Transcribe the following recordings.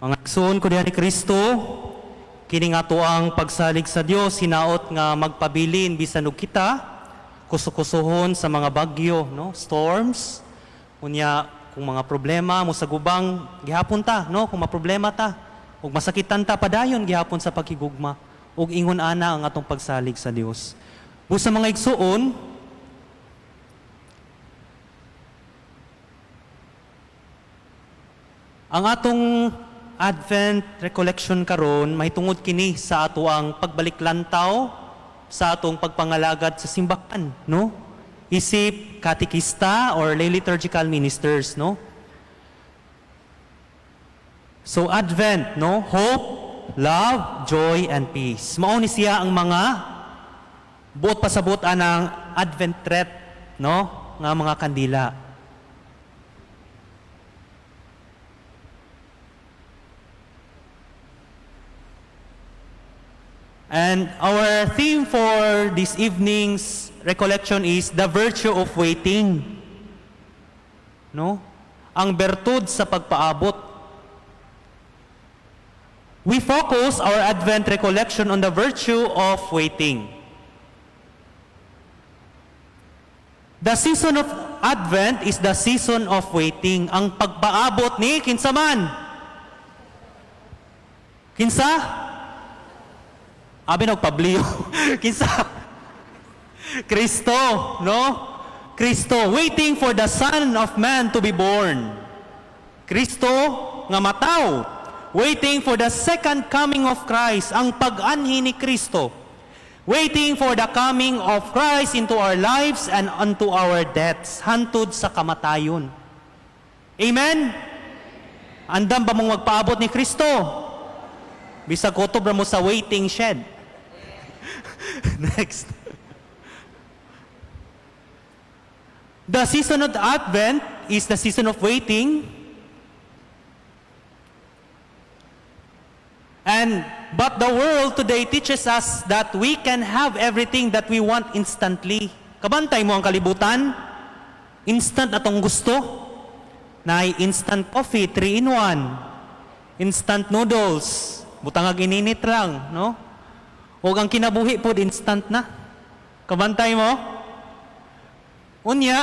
Mga igsoon ko diha ni Kristo, kini nga ang pagsalig sa Dios hinaot nga magpabilin bisan og kita kusukusuhon sa mga bagyo, no? Storms. Unya kung mga problema mo sa gubang gihapon ta, no? Kung maproblema ta ug masakitan ta, padayon gihapon sa paghigugma ug ingon ana ang atong pagsalig sa Dios. Busa, mga igsoon, ang atong Advent recollection karon mahitungod kini sa atoang pagbalik-lantaw sa atong pagpangalagad sa simbahan, no? Isip katekista or lay liturgical ministers, no? So Advent, no? Hope, love, joy, and peace. Mao ni siya ang mga buot pasabot anang Advent threat, no? Nga mga kandila. And our theme for this evening's recollection is the virtue of waiting. No? Ang bertud sa pagpaabot. We focus our Advent recollection on the virtue of waiting. The season of Advent is the season of waiting. Ang pagpaabot ni kinsa man? Kinsa? Abi nagpabliyo. Kinsa? Kristo, no? Kristo, waiting for the Son of Man to be born. Kristo nga mataw, waiting for the second coming of Christ, ang pag-anhi ni Kristo. Waiting for the coming of Christ into our lives and unto our deaths, hantud sa kamatayon. Amen? Andam ba mong magpaabot ni Kristo? Bisag kutob ra mo sa waiting shed. Next. The season of Advent is the season of waiting. And but the world today teaches us that we can have everything that we want instantly. Kabantay mo ang kalibutan? Instant atong gusto. Naay instant coffee, 3 in 1. Instant noodles, butangag ininit lang, no? O ang kinabuhi pod instant na. Kabantay mo? Unya,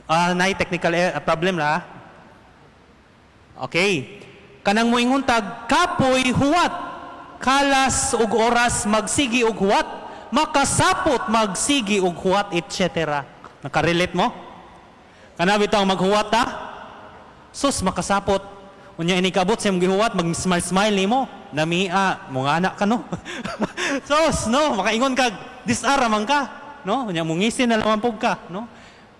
naay technical problem la. Okay. Kanang moingon tag kapoy huwat, kalas ug oras magsigi og huwat, makasapot magsigi og huwat, etc. Nakarelate mo? Kana bitaw maghuwat ta? Sus, makasapot. Unya inikabot sa imong gihuwat, mag-smile smile nimo. Namia, mga anak ka, no? Sus, no, makaingon kag disara man ka, no? Unya mungisin na lang pug ka, no?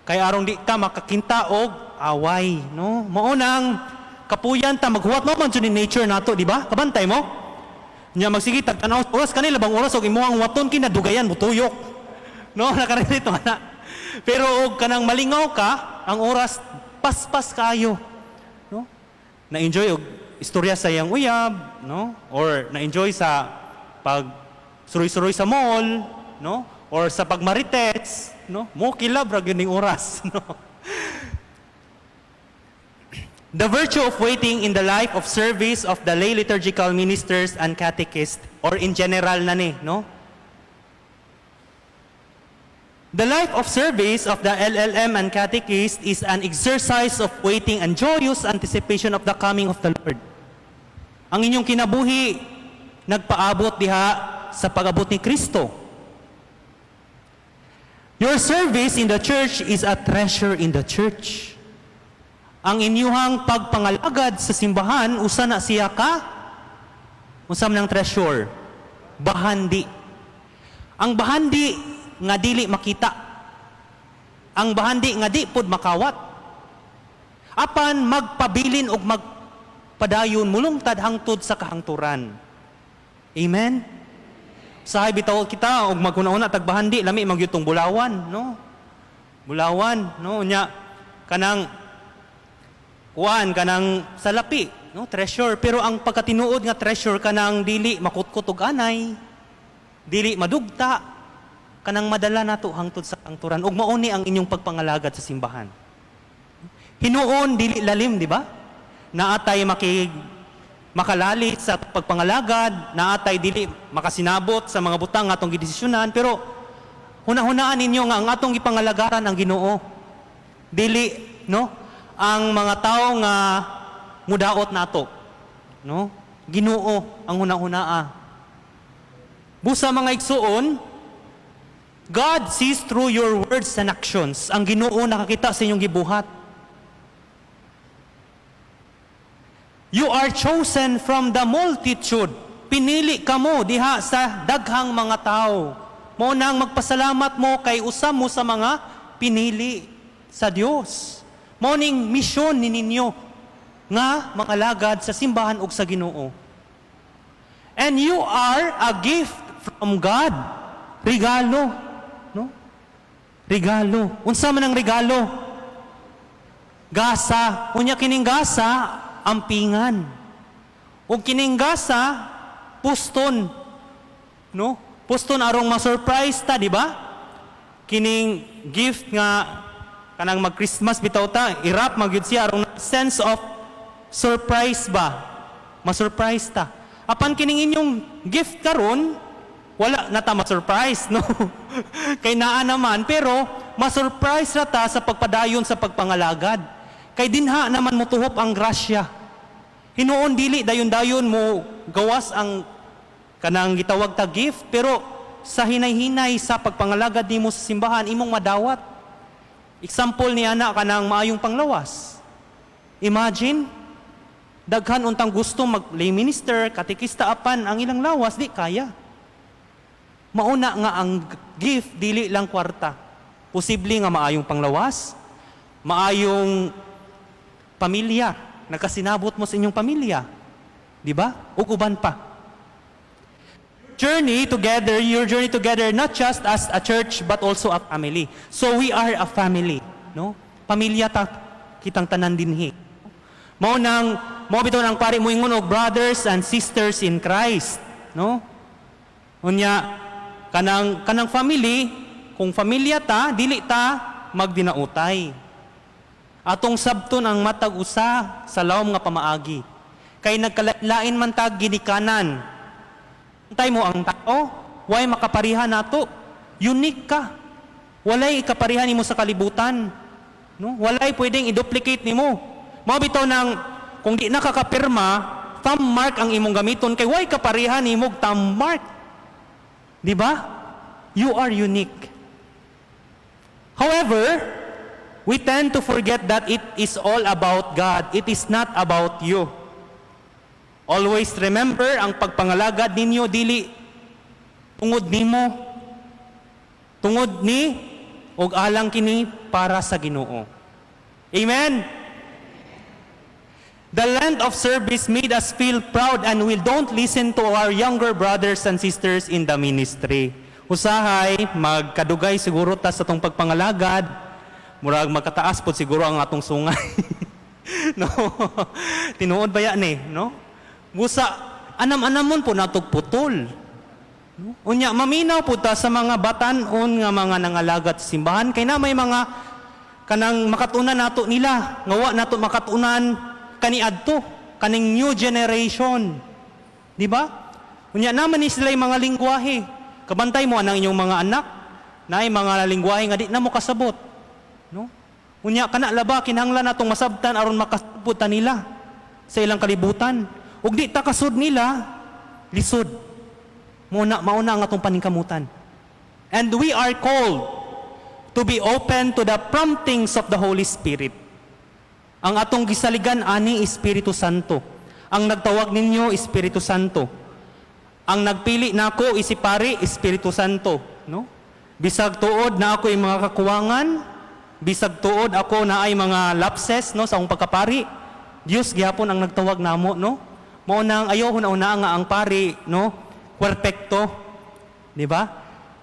Kay arong di ka makakinta og away, no? Mao nang kapuyan ta maghuwat, no, man jud ni nature nato, di ba? Kabantay mo? Nya magsige tag tan-aw oras kanila bang oras og imuhang huwaton kinadugayan mutuyok. No, nakarelate mo na. Pero og kanang malingaw ka, ang oras paspas kayo. No? Na-enjoy og istorya sa iyang uyab, no? Or na-enjoy sa pag suroy-suroy sa mall, no? Or sa pagmarites, no? Mo kilab ra gyud ning oras, no? The virtue of waiting in the life of service of the lay liturgical ministers and catechists, or in general na ni, no? The life of service of the LLM and catechist is an exercise of waiting and joyous anticipation of the coming of the Lord. Ang inyong kinabuhi nagpaabot diha sa pag-abot ni Kristo. Your service in the church is a treasure in the church. Ang inyuhang pagpangalagad sa simbahan, usa na siya ka unsa man ang treasure? Bahandi. Ang bahandi nga dili makita. Ang bahandi nga di pod makawat. Apan magpabilin og magpadayon mulungtad hangtod sa kahangturan. Amen. Sahay bitaw kita og maghuna-huna tag bahandi, lami man gyud tong bulawan, no? Bulawan, no? Nya kanang kuan, kanang salapi, no? Treasure. Pero ang pagkatinuod nga treasure, kanang dili makutkot og anay, dili madugta, kanang madala nato hangtod sa kahangturan, ug mao ni ang inyong pagpangalagad sa simbahan. Hinuon dili lalim, di ba? Naatay makig makalali sa pagpangalagad, naatay dili makasinabot sa mga butang nga atong gidesisyonan, pero hunahunaan ninyo nga ang atong gipangalagaran ang Ginoo. Dili, no? Ang mga tao nga mudaot nato, no? Ginoo ang hunahunaa. Busa, mga igsuon, God sees through your words and actions. Ang Ginoo nakakita sa inyong gibuhat. You are chosen from the multitude. Pinili kamo diha sa daghang mga tao. Mao nang magpasalamat mo kay usa mo sa mga pinili sa Dios. Mao ning misyon ni ninyo nga mangalagad sa simbahan ug sa Ginoo. And you are a gift from God. Regalo, no? Regalo. Unsa man ang regalo? Gasa. Unya kining gasa ampingan. Ug kining gasa puston. No? Puston arong ma-surprise ta, di ba? Kining gift nga kanang mag-Christmas bitaw ta, i-wrap magyud siya arong sense of surprise ba? Ma-surprise ta. Apan kining inyong gift karon, wala na ta ma-surprise, no? Kay naa naman, pero ma-surprise ra ta sa pagpadayon sa pagpangalagad. Kay dinha naman motuhop ang grasya. Hinuon dili dayon-dayon mo gawas ang kanang gitawag ta gift, pero sa hinay-hinay sa pagpangalagad nimo sa simbahan imong madawat. Example ni ana kanang maayong panglawas. Imagine daghan untang gusto mag lay minister, katekista, apan ang ilang lawas di kaya. Mauna nga ang gift dili lang kwarta. Posible nga maayong panglawas, maayong pamilya, nakasinabot mo sa inyong pamilya. Di ba? Ug uban pa. Journey together, your journey together, not just as a church, but also a family. So we are a family, no? Pamilya ta kitang tanan dinhi. Mao nang mao bitaw nang pari moingon og brothers and sisters in Christ, no? Unya kanang family, kung pamilya ta, dili ta magdinautay. Atong sabton ang matag usa sa lawom nga pamaagi. Kay nagkalain man ta ginikanan. Antay mo ang tao, way makapariha nato. Unique ka. Walay ikapariha nimo sa kalibutan. No? Walay pwedeng i-duplicate nimo. Mao bitaw nang kung di nakakapirma, thumb mark ang imong gamiton kay way kapariha nimo og thumb mark. Di ba? You are unique. However, we tend to forget that it is all about God. It is not about you. Always remember, ang pagpangalagad ninyo dili tungod nimo, tungod ni og alang kini para sa Ginoo. Amen. The length of service made us feel proud and we don't listen to our younger brothers and sisters in the ministry. Usahay, magkadugay siguro ta sa atong pagpangalagad, murag magkataas pod siguro ang atong sungay, no? Tinuod ba yan eh, no? Busa, anam-anamon po natog putol. No? Unya, maminaw po ta sa mga batan-on nga mga nangalagad sa simbahan, kay na may mga kanang makatunan nato nila, nga wa nato makatunan kaniadto, kaning new generation. Di ba? Unya naman ni sila yung mga lingwahe. Kabantay mo anang inyong mga anak, naay mga lingwahe nga di na mo kasabot. No? Unya kana laba kinahanglan natong masabtan aron makasabot ta nila sa ilang kalibutan. Ug di ta kasud nila, lisod. Mauna ang atong paningkamutan. And we are called to be open to the promptings of the Holy Spirit. Ang atong gisaligan ani Espiritu Santo. Ang nagtawag ninyo, Espiritu Santo. Ang nagpili nako isip pari, Espiritu Santo, no? Bisag tuod na ako yung mga kakuwangan, bisag tuod ako na ay mga lapses, no, sa akong pagkapari. Dios gihapon ang nagtawag namo, no? Mao nang ayaw una nga ang pari, no, perpekto, di ba?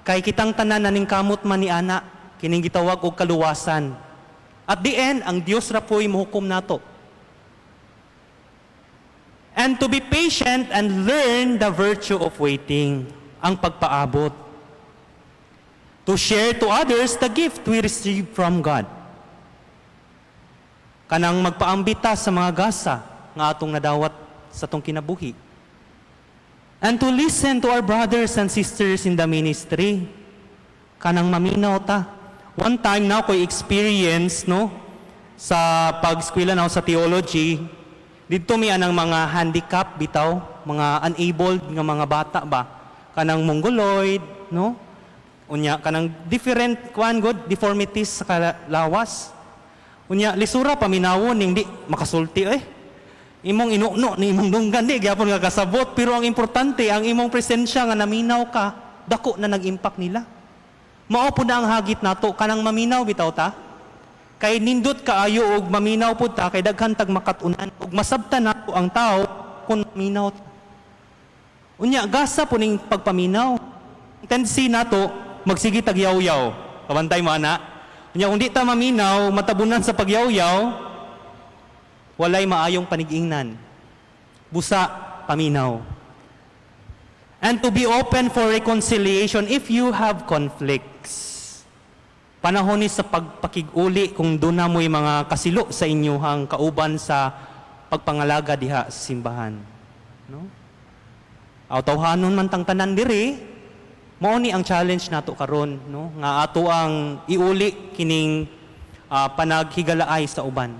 Kay kitang tanan naning kamot man ni ana kining gitawag og kaluwasan. At the end, ang Dios ra po'y mohukom nato. And to be patient and learn the virtue of waiting, ang pagpaabot. To share to others the gift we receive from God. Kanang magpaambita sa mga gasa nga atong nadawat sa atong kinabuhi. And to listen to our brothers and sisters in the ministry. Kanang maminaw ta. One time na ko'y experience, no, sa pag-eskwela na ako sa theology, didto mi anang mga handicap bitaw, mga unabled nga mga bata ba. Kanang mongoloid, no? Unya kanang different kuan god deformities sa kalawas. Unya lisura paminawon ning di makasulti eh. Imong inuno ni imong dunggan, di gyapon nga kasabot, pero ang importante ang imong presensya nga naminaw ka, dako na nag-impact nila. Mao po na ang hagit nato, kanang maminaw bitaw ta. Kay nindot kaayo og maminaw pud ta, kay daghan tag makat-unan ug masabtan nato ang tao kung maminaw ta. Unya gasa po ning pagpaminaw. Tendency nato magsige tag yaw-yaw. Kabantay mo ana. Unya kung di ta maminaw, matabunan sa pagyaw-yaw, walay maayong panigingnan. Busa paminaw. And to be open for reconciliation if you have conflicts. Panahon ni sa pagpakig-uli kung duna mo'y mga kasilo sa inyuhang kauban sa pagpangalaga diha sa simbahan. No? Aw tawhanon man tang tanan diri, mao ni ang challenge nato karon, no, nga ato ang iuli kining panaghigalaay sa uban.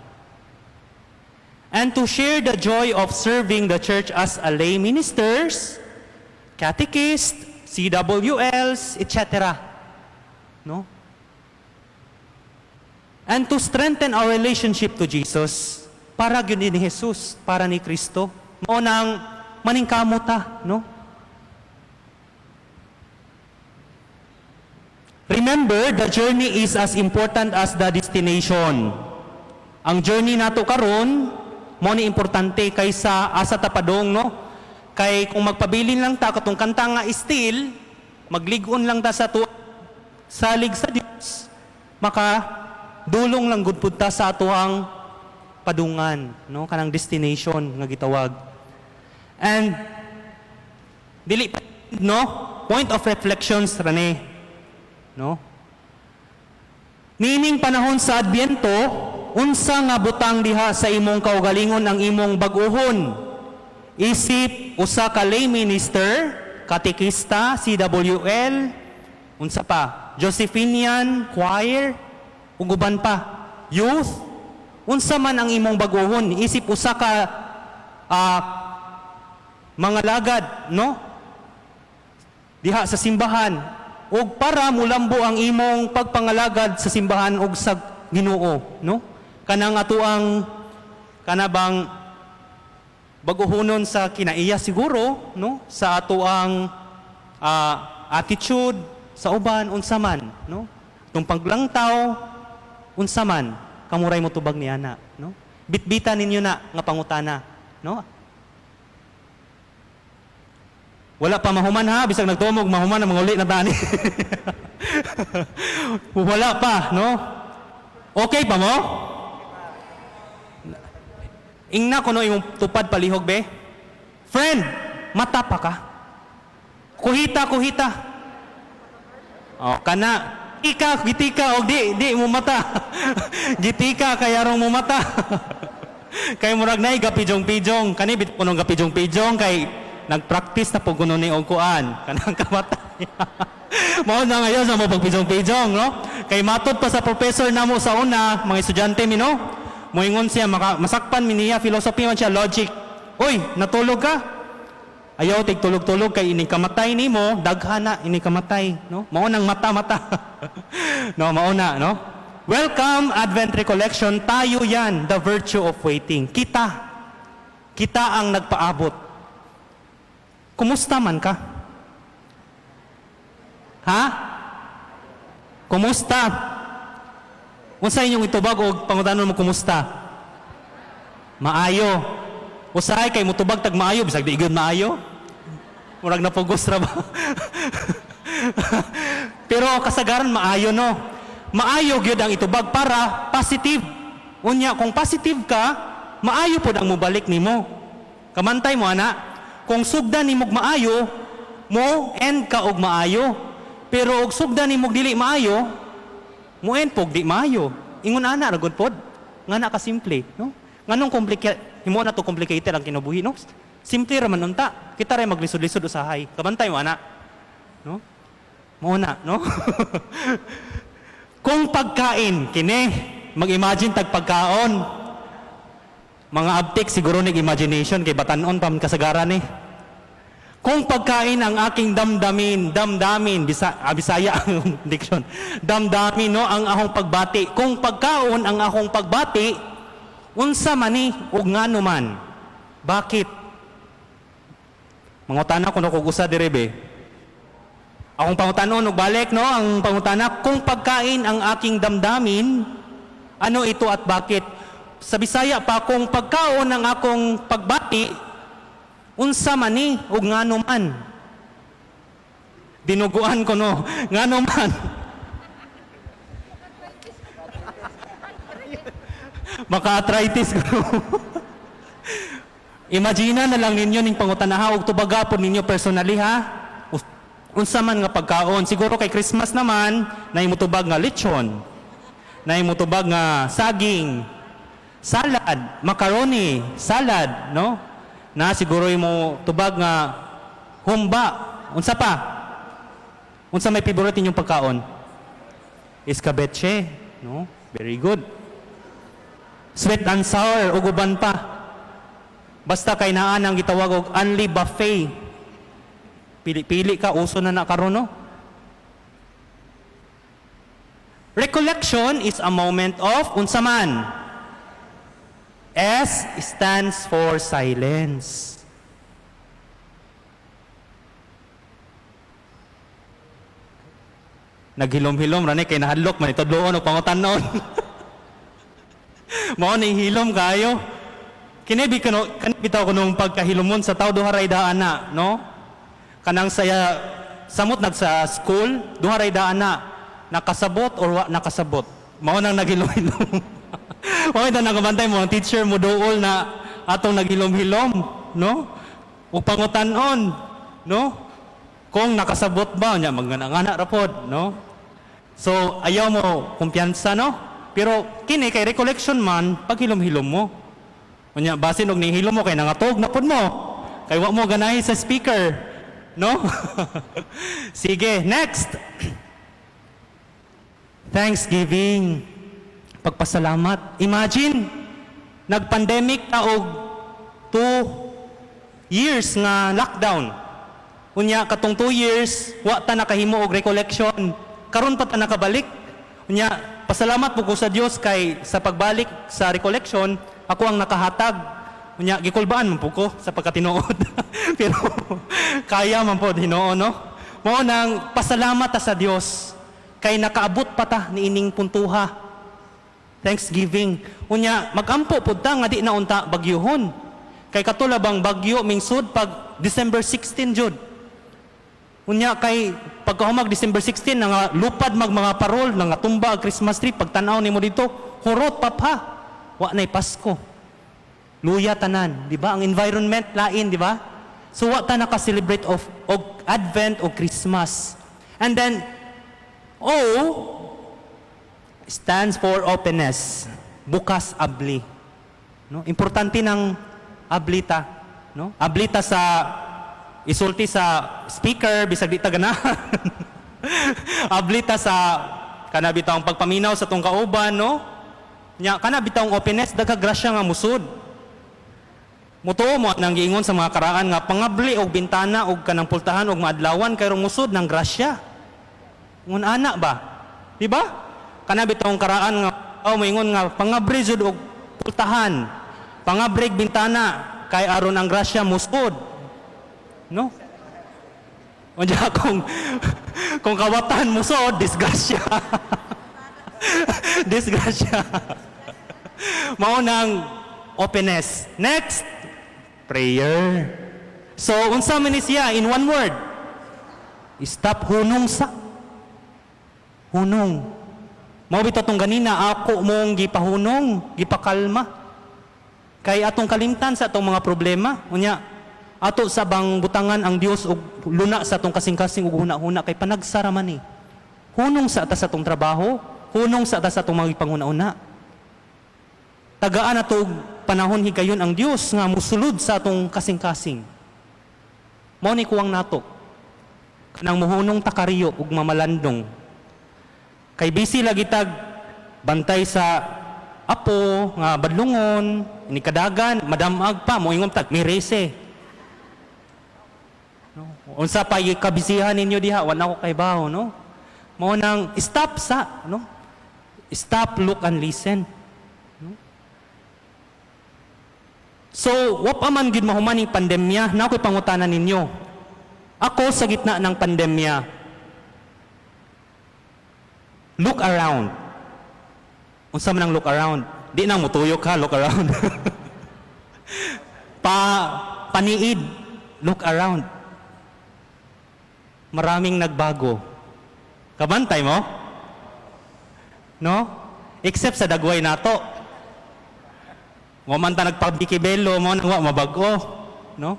And to share the joy of serving the church as a lay ministers, catechists, CWLs, etc. No? And to strengthen our relationship to Jesus, para gyud ni Jesus, para ni Kristo. Mao nang maningkamot ta, no? Remember, the journey is as important as the destination. Ang journey nato karon mo ni importante kaysa asa ta padong, no? Kay kung magpabilin lang ta katong kanta nga "Still", maglig-on lang ta sa tu salig sa Dios, maka dulong lang gud pud ta sa atoang padungan, no, kanang destination nga gitawag. And dili pa, no, point of reflections rani, no? Niining panahon sa Adbyento, unsa nga butang diha sa imong kaugalingon ang imong bag-uhon? Isip usa ka lay minister, katekista, CWL, unsa pa, Josephinian, choir, ug uban pa, youth, unsa man ang imong bag-uhon? Isip usa ka mga lagad, no? Diha sa simbahan ug para mulambo ang imong pagpangalagad sa simbahan ug sa Ginoo, no? Kanang atuang kana bang baguhonon sa kinaiya siguro, no? Sa atuang attitude sa uban, unsa man, no? Tung paglangtaw, unsa man, kamuray mo tubag ni ana, no? Bitbita ninyo na nga pangutana, no? Wala pa mahuman ha, bisag nagtumog mahuman ang mga uli na tani. Wala pa, no? Okay pa mo? Ingna kuno imong tupad palihog be. Friend, mata pa ka. Kuhita, kuhita. Oh, kana ika gitika og di di mo mata. Gitika kay arong mo mata. Kay murag nay gapijong-pijong, kani bit kuno gapijong-pijong kay nagpractice na po kuno ni og kuan kanang kamatay. Mao na ngayon sa mo pagpijong-pijong, no? Kay matod pa sa professor namo sa una, mga estudyante mi, no? Moingon siya maka, masakpan mi niya, philosophy man siya, logic. "Uy, natulog ka? Ayaw tig tulog-tulog kay ini kamatay nimo, daghan na ini kamatay, no?" Mao nang mata-mata. No, mao na, no? Welcome Advent Recollection, tayo yan, the virtue of waiting. Kita. Kita ang nagpaabot. Kumusta man ka? Ha? Kumusta? Unsa inyong itubag og pangutanon mo kumusta? Maayo. Usahay kay mutubag tag maayo bisag di gyud maayo. Murag napugos ra ba? Pero kasagaran maayo, no. Maayo gyud ang itubag para positive. Unya kung positive ka, maayo pod ang mobalik nimo. Kamantay mo ana, kung sugdan nimo og maayo, mo end ka og maayo. Pero og sugdan nimo og dili maayo, mo end pog di maayo. Ingon ana ra gud pod. Nga na kasimple, no? Nganong complicated, himo na to complicated ang kinabuhi, no? Simple ra man unta. Kita ray maglisod-lisod usahay. Kabantay mo ana. No? Mao na, no? Kung pagkain, kini, mag-imagine tag pagkaon. Mga abtik siguro nig imagination kay batanon pa man kasagaran ni. Kung pagkain ang aking damdamin, damdamin, Bisaya ang diction. Damdamin, no, ang akong pagbati. Kung pagkaon ang akong pagbati, unsa man ni ug ngano man? Bakit? Mangutana kuno kog usa diri be. Akong pangutanon og balik, no, ang pangutana, kung pagkain ang aking damdamin, ano ito at bakit? Sa Bisaya pa, kung pagkaon ang akong pagbati, unsa man ni ug ngano man? Dinuguan ko, no, ngano man? Maka-arthritis ko. Imagine na lang ninyo ning pangutana ha, ug tubaga po ninyo personally ha. Unsa man nga pagkaon, siguro kay Christmas naman, nay mutubag nga lechon, nay mutubag nga saging, salad, macaroni, salad, no? Na siguro imo tubag nga humba. Unsa pa? Unsa may favorite ninyong pagkaon? Escabeche, no? Very good. Sweet and sour ug uban pa. Basta kay naa nang gitawag og only buffet. Pili-pili ka, uso na na karon, no? Recollection is a moment of unsa man? S stands for silence. Naghilom-hilom rani kay nahadlok man itudloon og pangutan-on. Mao ning hilom kayo. Kini bi kuno kani bitaw kunong pagkahilomon sa tao, duha ray daan na, no? Kanang saya samot nag sa school, duha ray daan na, nakasabot or wa nakasabot. Mao nang naghilom-hilom. Mao na nagabantay mo ang teacher mo duol na atong naghilom-hilom, no? Ug pangutan-on, no? Kung nakasabot ba nya magngana-ngana ra pod, no? So ayaw mo kumpiyansa, no? Pero kini kay recollection man, paghilom-hilom mo. Unya basin og nihilom mo kay nangatog na pod mo. Kay wa mo ganahi sa speaker, no? Sige, next. Thanksgiving. Pagpasalamat. Imagine, nag-pandemic ta og 2 years nga lockdown. Unya katong 2 years wa ta nakahimo og recollection. Karon pa ta nakabalik. Unya pasalamat po ko sa Dios kay sa pagbalik sa recollection ako ang nakahatag. Unya gikulbaan man po ko sa pagkatinuod. Pero kaya man po Ginoo, no? Mao nang pasalamat ta sa Dios kay nakaabot pa ta niining puntuha. Thanksgiving. Unya magampo pud ta nga di na unta bagyuhon. Kay katula bang bagyo mingsud pag December 16 jud. Unya kay pagkahumag December 16 nga lupad mag mga parol nga tumba ang Christmas tree, pagtan-aw nimo dito hurot pa pa. Wa nay Pasko. Luya tanan, di ba? Ang environment lain, di ba? So wa ta naka-celebrate of og Advent o Christmas. And then O stands for openness. Bukas abli. No? Importante ng ablita, no? Ablita sa isulti sa speaker bisag di ta ganahan. Ablita sa kana bitawng pagpaminaw sa tong kauban, no? Nya kana bitawng openness, daghang grasya nga musud. Mutuo mo at nang giingon sa mga karaan nga pangabli og bintana og kanang pultahan og maadlawan kay musud ng grasya. Ngun ana ba? Di ba? Kana bitawng karaan nga oh, moingon nga pangabri jud og pultahan, pangabri og bintana kay aron ang grasya musud. No? Unya kung kawatan musod, disgrasya. Disgrasya. Mao nang openness. Next, prayer. So, unsa man ni siya in one word? Stop hunong sa. Hunong. Mao bitaw tong ganina ako mong gipahunong, gipakalma. Kay atong kalimtan sa atong mga problema. Unya, ato sa bang butangan ang Dios og luna sa atong kasing-kasing og huna-huna kay panagsara man ni. Hunong sa ata sa atong trabaho, hunong sa ata sa atong mga ipanghuna-huna. Tagaan nato og panahon, higayon ang Dios nga musulod sa atong kasing-kasing. Mao ni kuwang nato. Kanang muhunong ta kariyo ug mamalandong. Kay busy lagi tag bantay sa apo nga badlungon, ini kadagan, madamag pa, moingon tag mirese. No? Unsa pa kabisihan ninyo diha, wala ko kaybaw, no? Mao nang stop sa, no? Stop, look and listen. No? So, wa pa man gid mahuman ning pandemya, na ako'y pangutana ninyo. Ako sa gitna ng pandemya, look around. Unsa man ang look around? Di nang mutuyok ha, look around. Paniid, look around. Maraming nagbago. Kabantay mo? No? Except sa dagway nato. Wa man ta nagpabikibelo mo wa mabago, no?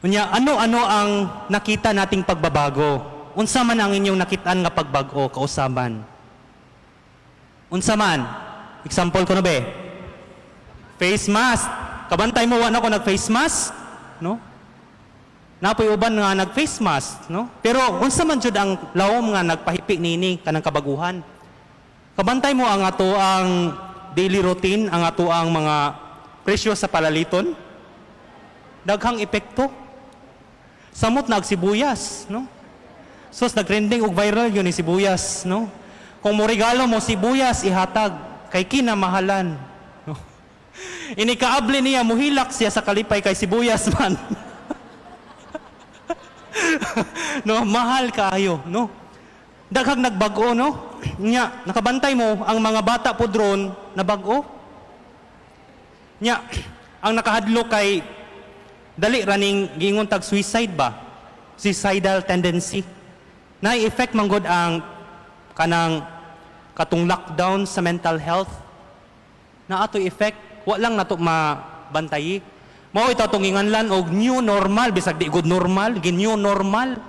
Unya, ano-ano ang nakita nating pagbabago? Unsa man ang inyong nakitaan nga pagbago kausaban? Unsa man? Example ko na be. Face mask. Kabantay mo wa na ko nag face mask, no? Napoy uban nga nag face mask, no? Pero unsa man jud ang lawom nga nagpahipi nini kanang kabaguhan? Kabantay mo ang ato ang daily routine, ang ato ang mga presyo sa palaliton? Daghang epekto. Samot na og sibuyas, no? Sos, nag-trending og viral yun ni sibuyas, no? Kung mo regalo mo sibuyas, ihatag kay kinamahalan. No? Inikaabli niya, muhilak siya sa kalipay kay sibuyas man. No, mahal kaayo, no? Daghang nagbag-o, no? Nya, nakabantay mo ang mga bata po dron nabag-o. Nya, ang nakahadlok kay dali raning giingon tag suicide ba? Suicidal tendency. Na effect manggod ang kanang katong lockdown sa mental health. Na ato effect, wa lang nato mabantayi. Mao ito atong inganlan og new normal, bisag di good normal, gi new normal.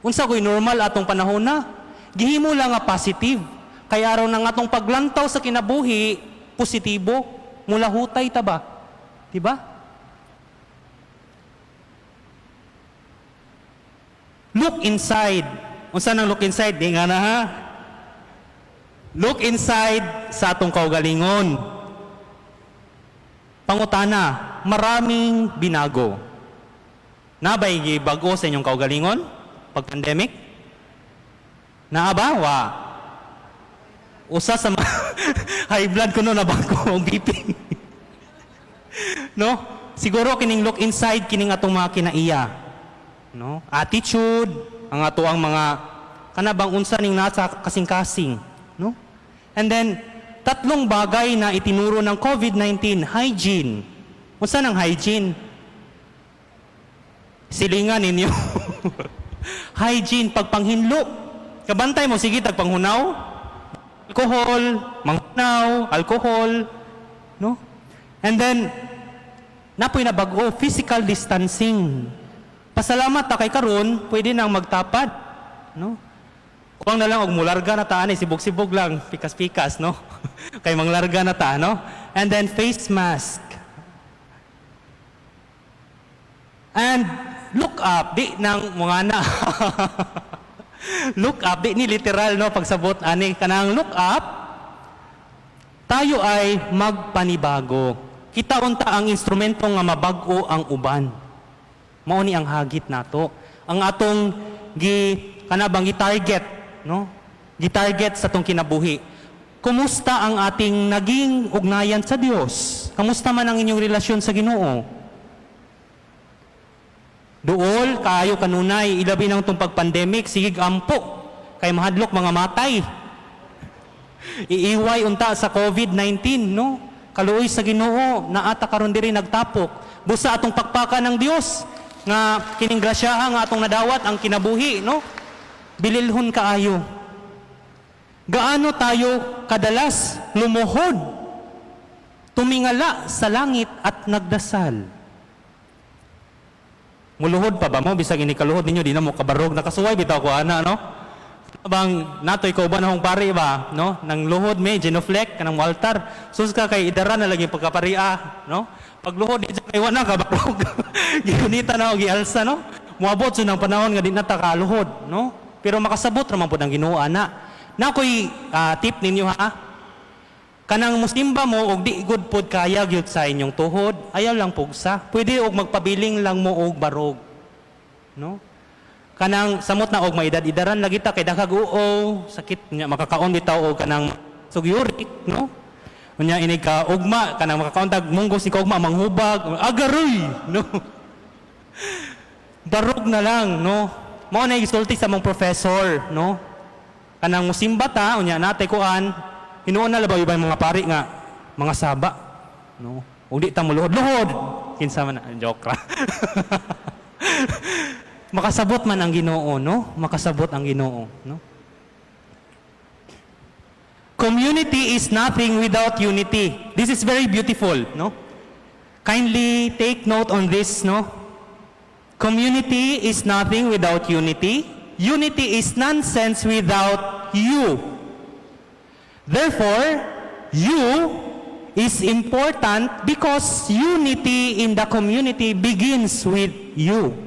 Unsa koy normal atong panahon na? Gihimo lang nga positive. Kay aron ng atong paglantaw sa kinabuhi, positibo, mulahutay ta ba? Di ba? Look inside. Unsa nang look inside? Di nga na ha. Look inside sa atong kaugalingon. Pangutana, maraming binago. Nabay gibago sa inyong kaugalingon pag pandemic? Naa ba? Wa. Usa sa high blood ko no, nabago ang BP. No? Siguro kining look inside kining atong mga kinaiya. No? Attitude, ang ato ang mga kanabang unsa ning nasa kasing-kasing, no? And then tatlong bagay na itinuro ng COVID-19, hygiene. Unsa nang hygiene? Silingan ninyo. Hygiene, pagpanghinlo. Kabantay mo, sige, tagpanghunaw. Alcohol, manghunaw, alcohol, no? And then, napoy na bago, physical distancing. Pasalamat ta kay karon, pwede nang magtapad, no? Kuwang na lang og mularga na ta ani, sibog-sibog lang, pikas-pikas, no? Kay manglarga na ta, no? And then face mask. And look up, di nang mga na. Look up, di ni literal, no, pagsabot ani kanang look up. Tayo ay magpanibago. Kita unta ang instrumento nga mabag-o ang uban. Mao ni ang hagit nato. Ang atong gi kanabang gi-target, no? Gi-target sa atong kinabuhi. Kumusta ang ating naging ugnayan sa Dios? Kamusta man ang inyong relasyon sa Ginoo? Duol kaayo kanunay, ilabi nang tong pag-pandemic, sige ampo kay mahadlok mga matay. Iiway unta sa COVID-19, no? Kaluoy sa Ginoo, naata karon diri nagtapok. Busa atong pakpakan ng Dios nga kining grasyaha nga atong nadawat ang kinabuhi, no? Bililhon kaayo. Gaano tayo kadalas lumuhod, tumingala sa langit at nagdasal? Muluhod pa ba mo? Bisag ini kaluhod ninyo, di na mo kabarog. Nakasuway, bitaw ko ana, no? Bang natoy kauban akong pari ba, no? Nang luhod me genuflect kanang altar. Sus ka kay idara na lagi pagkaparia, no? Pagluhod di kay wa na kabarog. Giunita na og gialsa, no? Moabot sa nang panahon nga di na ta kaluhod, no? Pero makasabot ra man pud ang Ginoo ana. Na ko'y tip ninyo ha. Kanang musimba mo og di gud pod kaya gyud sa inyong tuhod, ayaw lang pugsa. Pwede og magpabiling lang mo og barog. No? Kanang samot na og maedad-edaran lagi ta kay daghag uo, sakit nya makakaon bitaw og kanang sugyurik, no? Unya inig ka ugma kanang makakaon tag munggo si kaugma manghubag, agaroy, no? Barog na lang, no? Mao na gisulti sa mong professor, no? Kanang musimba ta, unya natay kuan, hinuon na labaw iba yung mga pari nga mga saba, no? Ug di ta moluhod, luhod. Kinsa man na, joke ra. Makasabot man ang Ginoo, no? Makasabot ang Ginoo, no? Community is nothing without unity. This is very beautiful, no? Kindly take note on this, no? Community is nothing without unity. Unity is nonsense without you. Therefore, you is important because unity in the community begins with you.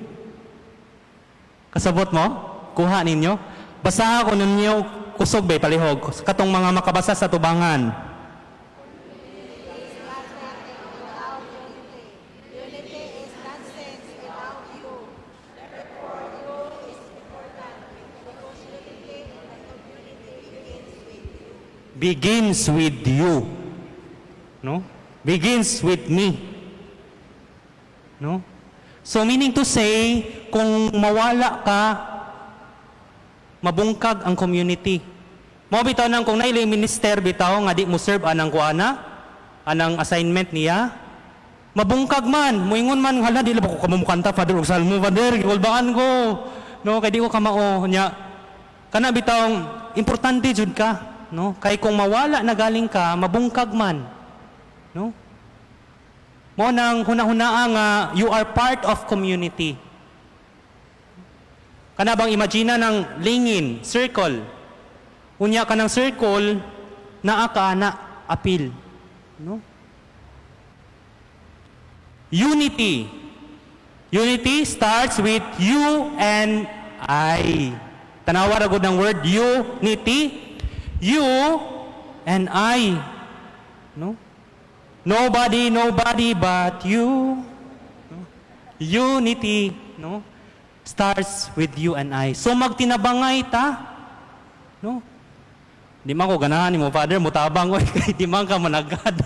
Kasabot mo? Kuha ninyo? Basaha ko ninyo kusog bay palihog katong mga makabasa sa tubangan. Is nothing without unity. Unity is nonsense without you. Therefore, you is important because unity in the community begins with you. Begins with you. No? Begins with me. No? So meaning to say, kung mawala ka, mabungkag ang community. Mao bitaw nang kung naili minister bitaw nga di mo serve anang kuana, anang assignment niya, mabungkag man, muingon man, "Hala, di ba ko kamo mukanta, Father, og salmo, Father, gikulbaan ko." No, kay di ko kamao nya. Kana bitaw importante jud ka, no? Kay kung mawala na galing ka, mabungkag man. No? Mo nang hunahunaa nga you are part of community. Kana bang imagina ng lingin, circle. Unya ka ng circle, naa ka na apil. No? Unity. Unity starts with you and I. Tanawa ra gud ng word unity. You and I. No? Nobody, nobody but you. No? Unity, no? Starts with you and I. So magtinabangay ta. No? Di man ko ganahan nimo, Father, mutabang oy, kay di man ka managad.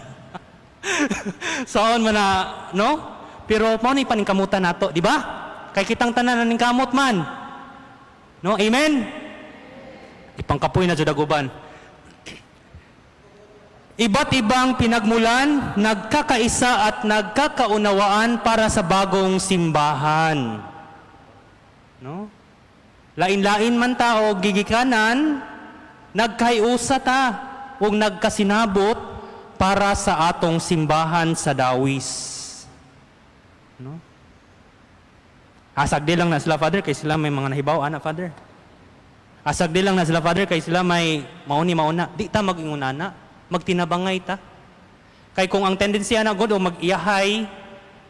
Saon man na, no? Pero mao ni paningkamutan nato, di ba? Kay kitang tanan naningkamot man. No? Amen. Ipangkapoy na jud ag uban. Iba't ibang pinagmulan, nagkakaisa at nagkakaunawaan para sa bagong simbahan. No? Lain-lain man ta og gigikanan, nagkaiusa ta ug nagkasinabot para sa atong simbahan sa Dawis. No? Asag di lang na sila, Father, kay sila may mga nahibaw ana, Father. Asag di lang na sila, Father, kay sila may mauni mauna. Di ta mag-ingunana, magtinabangay ta. Kay kung ang tendency ana god o mag-iyahay,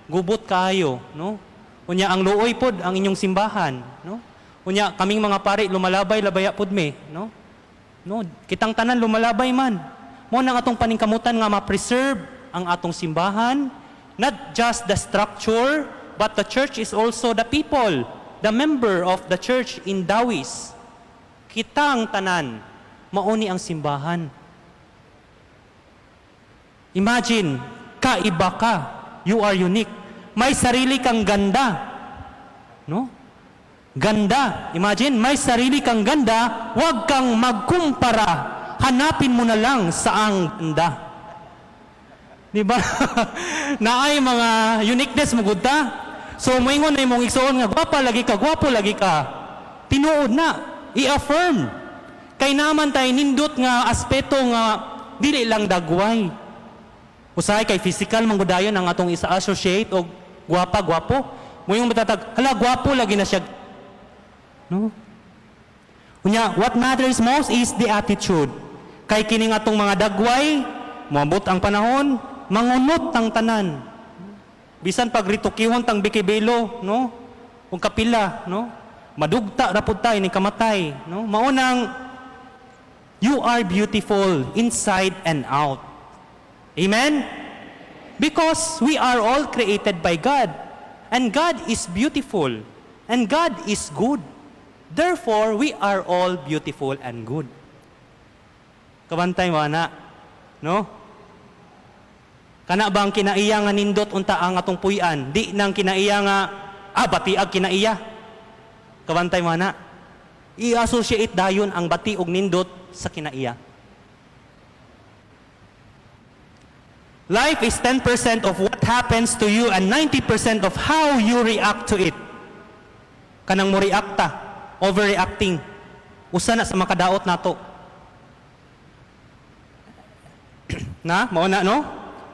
gubot kayo, no? Unya ang luoy pod ang inyong simbahan, no? Unya kaming mga pari lumalabay labaya pod me, no? No, kitang tanan lumalabay man. Mo nang atong paningkamutan nga ma-preserve ang atong simbahan, not just the structure, but the church is also the people, the member of the church in Dawis. Kitang tanan, mauni ang simbahan. Imagine, kaiba ka. You are unique. May sarili kang ganda. No? Ganda. Imagine, may sarili kang ganda, huwag kang magkumpara. Hanapin mo na lang saang ganda. Di ba? Naay mga uniqueness mo gud ta. So moingon na imong igsuon nga gwapa lagi ka, gwapo lagi ka. Tinuod na, i-affirm. Kay naman tay nindot nga aspeto nga dili lang dagway. Usahay kay physical man gud dayon ang atong isa-associate og gwapa, gwapo. Moingon matatag, "Hala, gwapo lagi na siya." No? Unya, what matters most is the attitude. Kay kining atong mga dagway, moabot ang panahon, mangunot tang tanan. Bisan pag ritukihon tang bikibelo, no? Ug kapila, no? Madugta ra pud ta ini kamatay, no? Mao nang you are beautiful inside and out. Amen? Because we are all created by God. And God is beautiful. And God is good. Therefore, we are all beautiful and good. Kabantay mo na, no? Kana ba ang kinaiya nga nindot unta ang atong puy-an? Di nang kinaiya nga batiag kinaiya. Kabantay mo na. I-associate dayon ang bati og nindot sa kinaiya. Life is 10% of what happens to you and 90% of how you react to it. Kanang mo react ta, overreacting. Usa na sa makadaot nato. Na, mao na, no?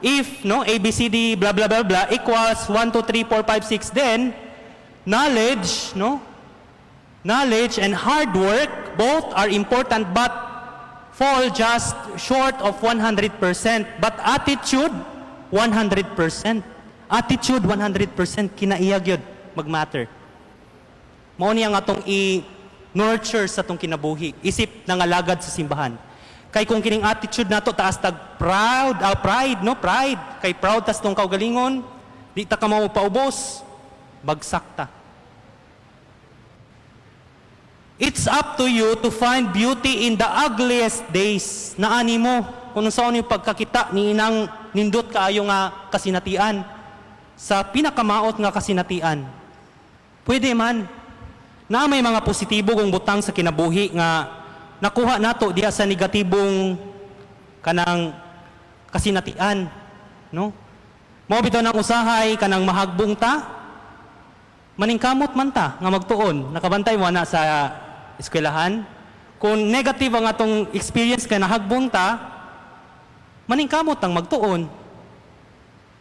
If, no, A, B, C, D, blah, blah, blah, blah, equals 1, 2, 3, 4, 5, 6, then, knowledge, no? Knowledge and hard work, both are important but fall just short of 100%. But attitude, 100%. Attitude, 100%. Kinaiya gyud magmatter. Mao niya nga atong i-nurture sa atong kinabuhi. Isip nangalagad sa simbahan. Kay kung kining attitude nato taas tag proud, pride, no? Pride. Kay proud tas tong kaugalingon, di ta ka paubos, bagsak ta. It's up to you to find beauty in the ugliest days. Naani mo, kung saan yung pagkakita ni inang nindot kaayo nga kasinatian, sa pinakamaot nga kasinatian. Pwede man. Na may mga positibo kung butang sa kinabuhi nga nakuha nato diha sa negatibong kanang kasinatian, no? Mao bitaw nang usahay kanang mahagbong ta, maningkamot man ta nga magtuon. Nakabantay mo na sa eskwelahan. Kung negative ang atong experience kay nahagbong ta, maningkamot ang magtuon.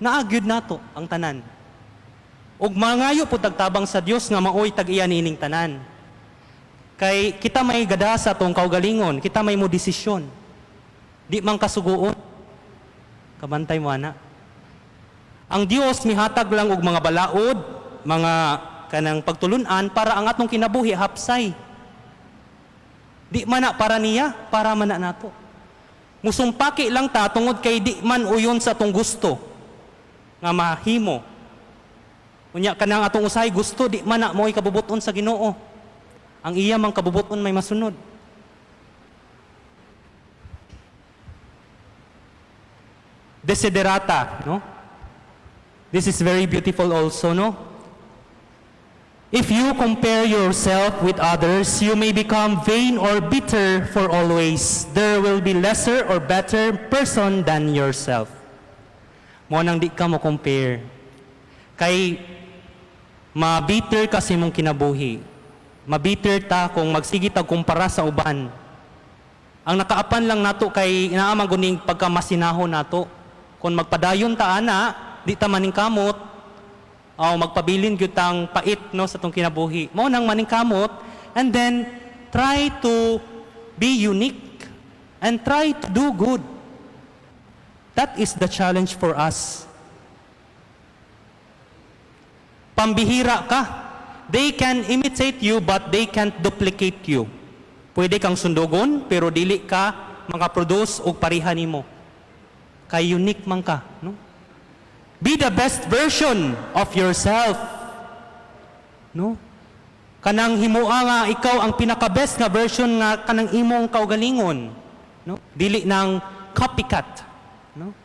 Naagyud nato ang tanan. Ug mangayo pud tagtabang sa Dios nga maoy tag-iya niining tanan. Kay kita may gada sa atong kaugalingon, kita may mo desisyon. Di man kasuguon. Kabantay mo ana. Ang Dios mihatag lang og mga balaod, mga kanang pagtulunan para ang atong kinabuhi hapsay. Di man na para niya, para man na nato. Musumpaki lang ta tungod kay di man uyon sa atong gusto nga mahimo. Unya kanang atong usahay gusto di man na mo'y kabubuton sa Ginoo. Ang iya mang kabubuton may masunod. Desiderata, no? This is very beautiful also, no? If you compare yourself with others, you may become vain or bitter for always. There will be lesser or better person than yourself. Mo nang di ka mo compare. Kay ma-bitter kasi mong kinabuhi. Mabitter ta kung magsige tag kumpara sa uban. Ang nakaapan lang nato kay naa man guning pagkamasinahon nato. Kung magpadayon ta ana, di ta maningkamot, o magpabilin gyud tang pait, no, sa tong kinabuhi. Mao nang maningkamot and then try to be unique and try to do good. That is the challenge for us. Pambihira ka. They can imitate you but they can't duplicate you. Pwede kang sundugon pero dili ka makaproduce og pareha nimo. Kay unique man ka, no? Be the best version of yourself. No? Kanang himua nga ikaw ang pinaka-best nga version nga kanang imong kaugalingon, no? Dili nang copycat, no?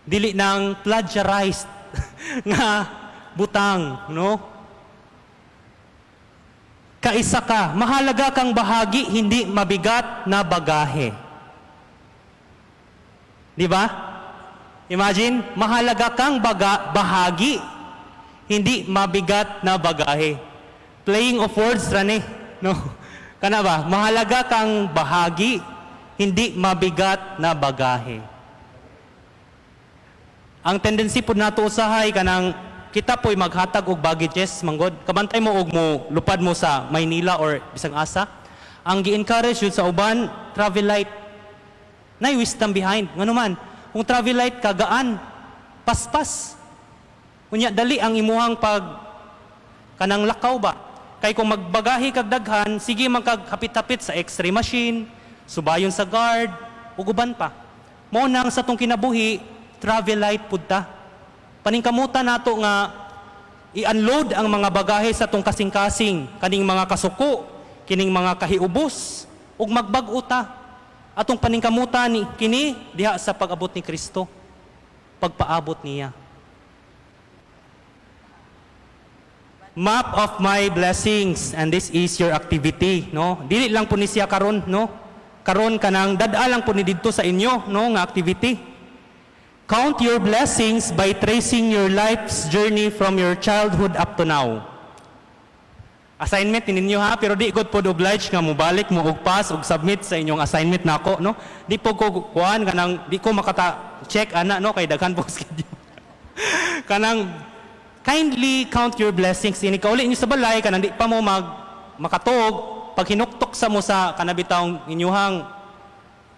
Dili nang plagiarized nga butang, no? Kaisa ka, mahalaga kang bahagi, hindi mabigat na bagahe. Di ba? Imagine, mahalaga kang bahagi, hindi mabigat na bagahe. Playing of words, rani, no? Kana ba? Mahalaga kang bahagi, hindi mabigat na bagahe. Ang tendency po nato usahay kanang kita po'y maghatag og baggages manggod. Kabantay mo og mo lupad mo sa Maynila or bisang asa. Ang gi-encourage yun sa uban, travel light. Nay wisdom behind. Ngano man, kung travel light ka, gaan, paspas. Unya dali ang imuhang pag kanang lakaw ba. Kay kung magbagahi kag daghan, sige man kag hapit-hapit sa X-ray machine, subayon sa guard, ug uban pa. Mao nang sa tong kinabuhi, travel light pud ta. Paningkamutan nato nga i-unload ang mga bagahe sa tong kasing-kasing, kaning mga kasuko, kining mga kahiubos, ug magbag-o ta. Atong paningkamutan ni kini diha sa pag-abot ni Kristo, pagpaabot niya. Map of my blessings, and this is your activity, no? Dili lang po ni siya karon, no? Karon kanang dad-a lang po ni didto sa inyo, no, nga activity. Count your blessings by tracing your life's journey from your childhood up to now. Assignment ni ninyo ha, pero di gud pod oblige nga mobalik mo og pass og submit sa inyong assignment nako, no? Di po ko kuan kanang di ko makata check ana, no, kay daghan po schedule. Kanang kindly count your blessings ini kauli inyo sa balay, kanang di pa mo mag makatuog, pag hinuktok sa mo sa kanabitawng inyuhang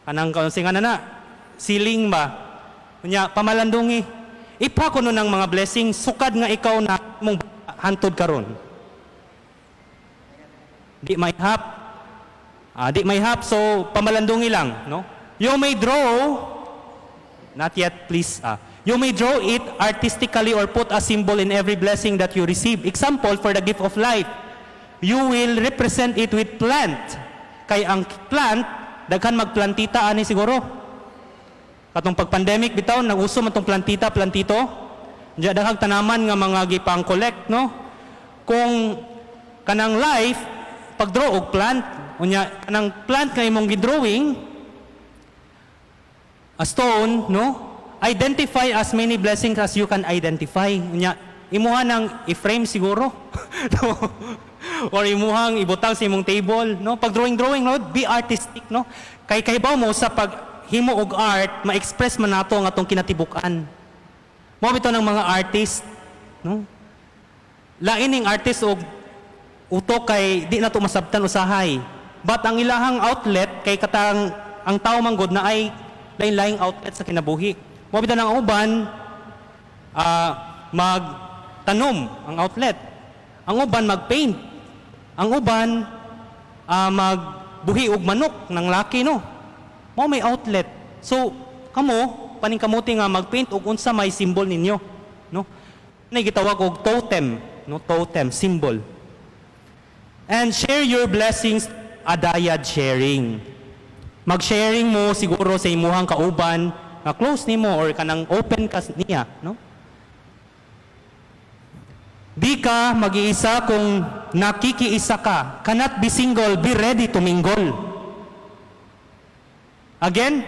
kanang kaunsingan na na ceiling ba, unya pamalandungi ipa kuno ng mga blessings sukad nga ikaw na mong hantod karon. Di may hap. Ah, di may hap, so pamalandungi lang, no? You may draw, not yet, please. Ah, you may draw it artistically or put a symbol in every blessing that you receive. Example, for the gift of life, you will represent it with plant. Kay ang plant, daghan magplantita ani siguro. Katong pag-pandemic bitaw, nag-uso man tong plantita, plantito. Diya daghang tanaman nga mga gipang collect, no? Kung kanang life, pag-draw og plant, unya kanang plant nga imong gi-drawing, a stone, no? Identify as many blessings as you can identify. Unya, imuha nang i-frame siguro. No? Or imuhang ibutang sa imong table, no? Pag drawing drawing, no, be artistic, no? Kay kahibaw mo sa pag himo og art, ma-express man nato ang atong kinatibuk-an. Mao bitaw ng mga artist, no? Lain ning artist og utok kay di na to masabtan usahay. But ang ilahang outlet kay katang ang tao manggod na ay lain-laing outlet sa kinabuhi. Mao bitaw ng uban magtanom ang outlet. Ang uban mag-paint. Ang uban magbuhi og manok ng laki, no. Mao may outlet. So kamo paningkamuti nga mag-paint og unsa may symbol ninyo, no? Nay gitawag og totem, no? Totem symbol. And share your blessings, adayad sharing. Mag-sharing mo siguro sa imuhang kauban nga close nimo or kanang open ka niya, no? Di ka mag-iisa kung nakikiisa ka. Cannot be single, be ready to mingle. Again,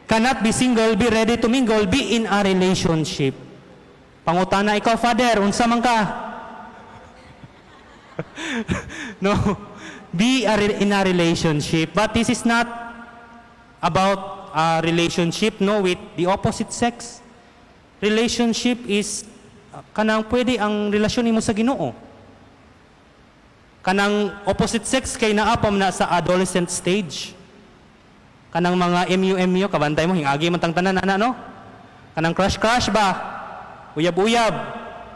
cannot be single, be ready to mingle, be in a relationship. Pangutana ikaw, Father, unsa man ka? No, be in a relationship. But this is not about a relationship, no, with the opposite sex. Relationship is kanang pwede ang relasyon nimo sa Ginoo. Kanang opposite sex kay naa pa man na sa adolescent stage. Kanang mga MU-MU, kabantay mo, hingagi man tang tanan, ana, no? Kanang crush-crush ba? Uyab-uyab.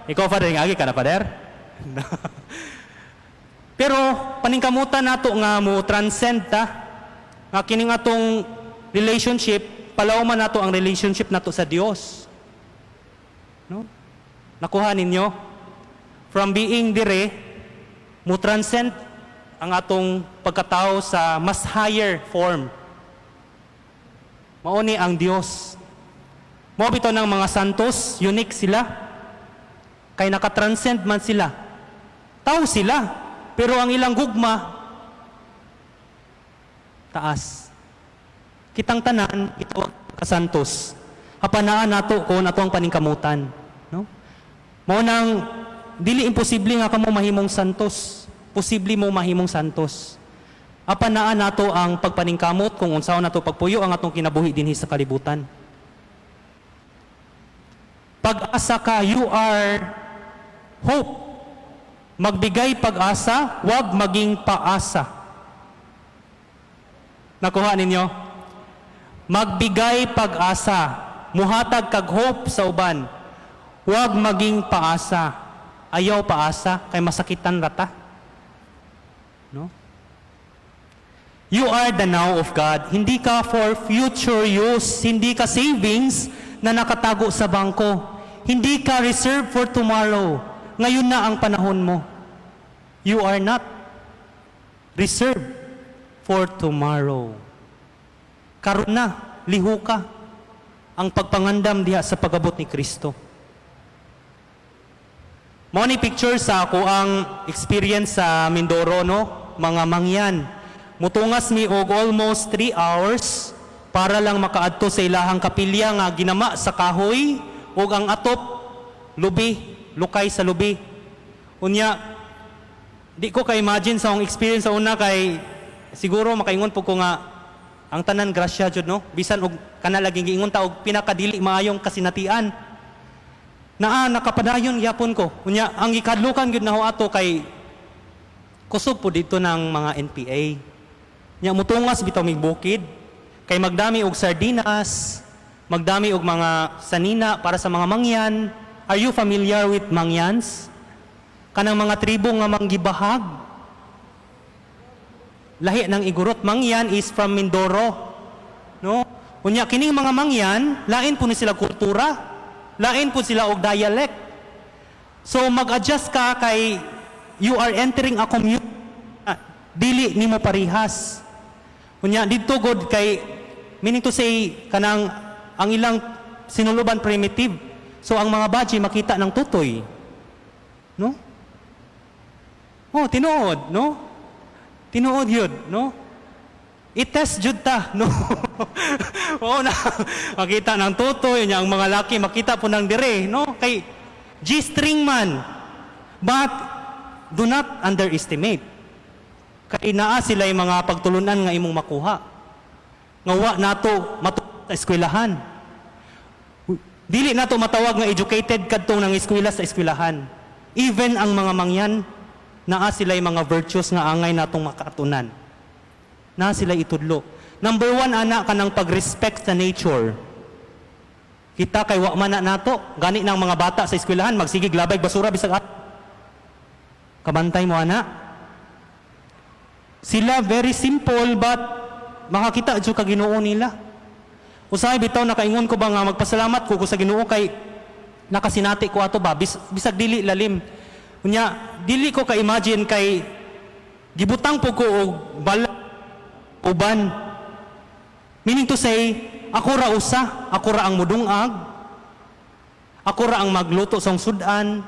Ikaw, Father, hingagi ka na, Father? Pero paningkamutan nato nga mo transcend ta, nga kining atong relationship, palawman nato ang relationship nato sa Dios. No? Nakuha ninyo? From being dire, mo transcend ang atong pagkatao sa mas higher form. Mao ni ang Dios. Mao bitaw ng mga santos, unique sila. Kay nakatranscend man sila. Tao sila, pero ang ilang gugma taas. Kitang tanan ito kasantos. Apan naa nato kon ato ang paningkamutan, no? Mao nang dili imposible nga kamo mahimong santos. Posible mo mahimong santos. Apan naa nato ang pagpaningkamot kung unsaon nato pagpuyo ang atong kinabuhi dinhi sa kalibutan. Pag-asa ka, you are Hope. Magbigay pag-asa, wag maging paasa. Nakuha ninyo? Magbigay pag-asa, muhatag kag hope sa uban. Wag maging paasa. Ayaw paasa kay masakitan rata. No? You are the now of God. Hindi ka for future use. Hindi ka savings na nakatago sa bangko. Hindi ka reserved for tomorrow. Ngayon na ang panahon mo. You are not reserved for tomorrow. Karon na, lihuka ang pagpangandam diha sa pag-abot ni Kristo. Mao ni picture sa ako ang experience sa Mindoro, no, mga mangyan. Mutungas mi og almost 3 hours para lang makaadto sa ilahang kapilya nga ginama sa kahoy ug ang atop lubi, lukay sa lubi. Unya di ko ka-imagine sa akong experience sa una kay siguro makaingon po ko nga ang tanan grasya jud, no, bisan og kana laging giingon ta og pinakadili maayong kasinatian, naa nakapadayon gyapon ko. Unya ang gikadlukan gyud naho ato kay kusog po dito ng mga NPA. Nya mutungas bitaw mig bukid kay magdami og sardinas, magdami og mga sanina para sa mga mangyan. Are you familiar with Mangyans? Kanang mga tribo nga manggibahag. Lahi ng Igorot. Mangyan is from Mindoro. No? Unya kining mga Mangyan, lain po ni sila kultura. Lain po sila og dialect. So mag-adjust ka kay you are entering a community dili nimo parihas. Unya didto god kay, meaning to say, kanang ang ilang sinuluban primitive. So ang mga baji makita ng tutoy. No? Oh, tinuod, no? Tinuod yun, no? I-test jud ta, no? Oo na. Makita ng tutoy, nya ang mga laki makita po ng dire, no? Kay G-string man. But do not underestimate. Kay naa sila yung mga pagtulunan nga imong makuha. Nga wa nato matu sa eskwelahan. Dili nato matawag nga educated kadtong nang eskwela sa eskwelahan. Even ang mga mangyan, naa sila yung mga virtues nga angay natong makatunan. Naa sila itudlo. Number one, ana, kanang pag-respect sa nature. Kita kay wa man na nato, gani ng mga bata sa eskwelahan magsigig labay basura bisag kabantay mo ana. Sila very simple but makakita jud ka Ginoo nila. Usahay bitaw nakaingon ko ba nga magpasalamat ko sa Ginoo kay nakasinati ko ato ba bisag dili lalim. Unya dili ko ka-imagine kay gibutang po ko og bala uban. Meaning to say, ako ra usa, ako ra ang mudungag, ako ra ang magluto sa sudan,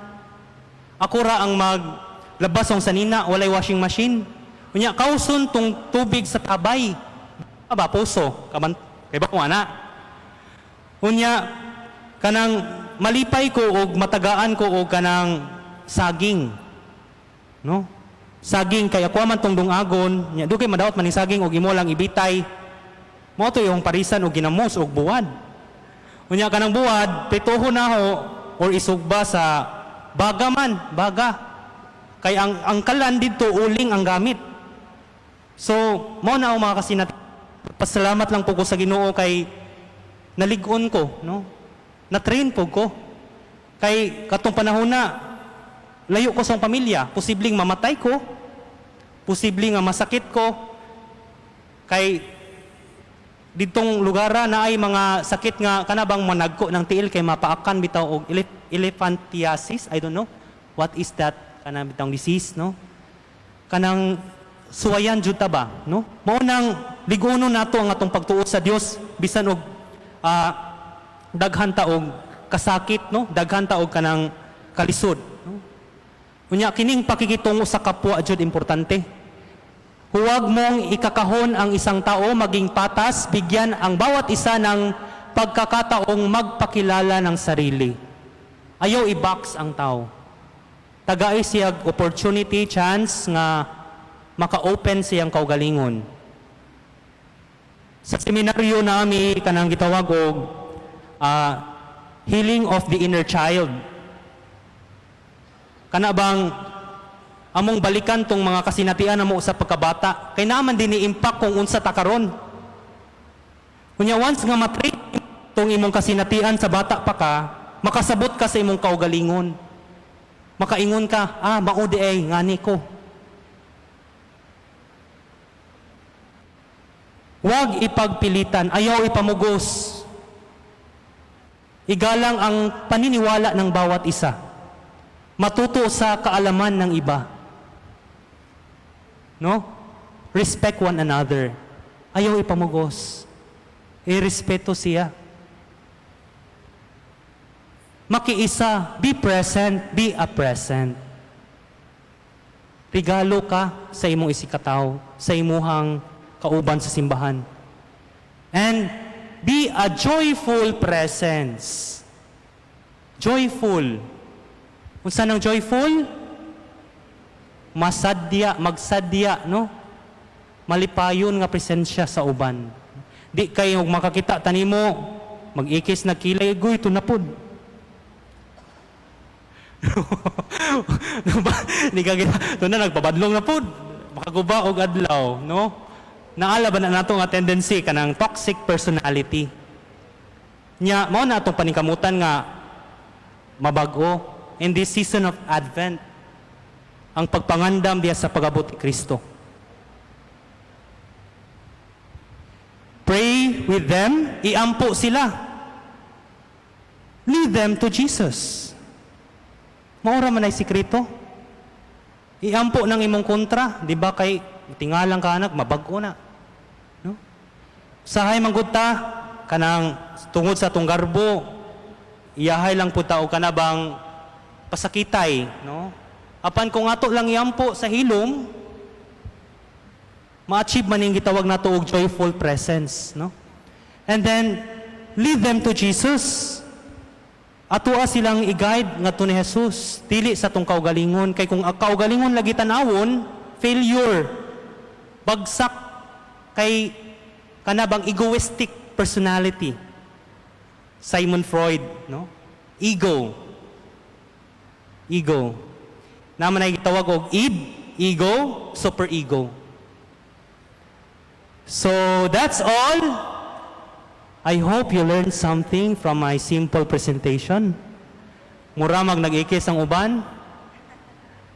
ako ra ang maglabas sa sanina, walay washing machine. Unya kauson tong tubig sa tabay. Ba puso, kaman kay ba ko ana. Unya kanang malipay ko og matagaan ko og kanang saging. No? Saging kay ako man tong dungagon, nya dugay madawat man ning saging og imo lang ibitay. Mao to yung parisan og ginamos og buwad. Unya kanang buwad, prituhon na ho or isugba sa baga man, baga. Kay ang kalan didto uling ang gamit. So, mao na ang mga kasinat. Pasalamat lang po ko sa Ginoo kay nalig-on ko, no? Na-train po ko. Kay katong panahon na layo ko sa akong pamilya, posibleng mamatay ko, posibleng nga masakit ko. Kay ditong lugara na ay mga sakit nga kana bang managko ng tiil kay mapaakan bitaw og elephantiasis, I don't know what is that kana bitawng disease, no? Kanang suwayan jud ta ba, no? Mao nang liguono nato ang atong pagtuo sa Dios bisan og daghan ta og kasakit, no? Daghan ta og kanang kalisod, no? Unya kining pakikitungo sa kapwa jud importante. Huwag mong ikakahon ang isang tao, maging patas, bigyan ang bawat isa ng pagkakataong magpakilala ng sarili. Ayaw i-box ang tao. Tagai siya opportunity, chance nga maka-open siyang kaugalingon. Sa seminaryo nami kanang gitawag og healing of the inner child. Kana bang among balikan tong mga kasinatian namo sa pagkabata kay naa man din ni impact kung unsa ta karon. Kunya once nga matrain tong imong kasinatian sa bata pa ka, makasabot ka sa imong kaugalingon. Makaingon ka, "Ah, mao di ay ngani ko." Huwag ipagpilitan, ayaw ipamugos. Igalang ang paniniwala ng bawat isa. Matuto sa kaalaman ng iba. No? Respect one another. Ayaw ipamugos. Irespeto siya. Makiisa, be present, be a present. Regalo ka sa imong isigkatawo, sa imuhang kauban sa simbahan. And be a joyful presence. Joyful. Unsa nang joyful? Masadya, magsadya, no? Malipayon nga presensya sa uban. Di kay og makakita tanimo, mag-ikis na kilay, "Goy, ito na pod." No ba? Di ka kita, ito na, nagpabadlong na pod. Makaguba og adlaw, no? Naala ba na nato nga tendency kanang toxic personality? Nya, mao na atong paningkamutan nga mabago in this season of Advent ang pagpangandam diya sa pag-abot ni Kristo. Pray with them, iampo sila. Lead them to Jesus. Maura man ay sikreto. Iampo ng imong kontra, di ba, kay tingalang ka anak, mabag-o na. No? Sahay manggod ta kanang tungod sa tong garbo, iyahay lang pud ta og kana bang pasakitay, no? Apan kung ato lang iampo sa hilom, ma-achieve man ning gitawag nato og joyful presence, no? And then lead them to Jesus. Atoa silang i-guide ngadto ni Jesus, dili sa atong kaugalingon, kay kung ang kaugalingon lagi tan-awon, failure. Bagsak kay kana bang egoistic personality. Sigmund Freud, no? Ego. Ego. Naa man ay gitawag og id, ego, super ego. So that's all. I hope you learned something from my simple presentation. Mura mag nag-ikis ang uban.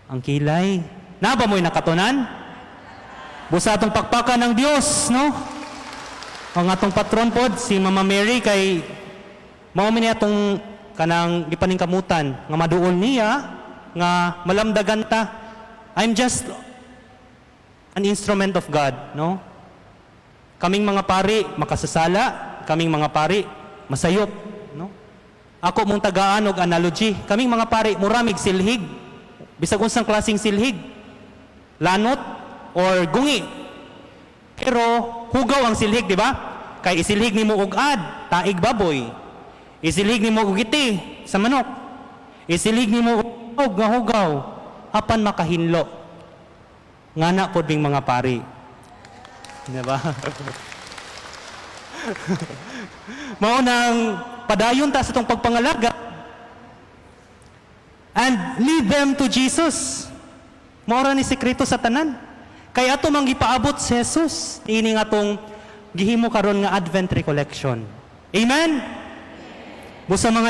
Ang kilay. Naa ba mo'y nakatunan? Busa atong pakpakan ng Dios, no? Ang atong patron pod, si Mama Mary, kay mao man niya atong kanang gipaningkamutan nga maduol niya nga malamdagan ta. I'm just an instrument of God, no? Kaming mga pari makasasala, kaming mga pari masayop, no? Ako mong tagaan og analogy, kaming mga pari muramig silhig. Bisag unsang klaseng silhig. Lanot or gungi. Pero hugaw ang silhig, di ba? Kay isilhig nimo og ad, taig baboy. Isilhig nimo og iti sa manok. Isilhig nimo og nga hugaw, apan makahinlo. Ngana pod ming mga pari. Di ba? Mao nang padayon ta sa atong pagpangalaga and lead them to Jesus. Mao ra ni sekreto sa tanan. Kay ato mang gipaabot si Jesus ini nga atong gihimo karon nga Advent recollection. Amen. Busa mga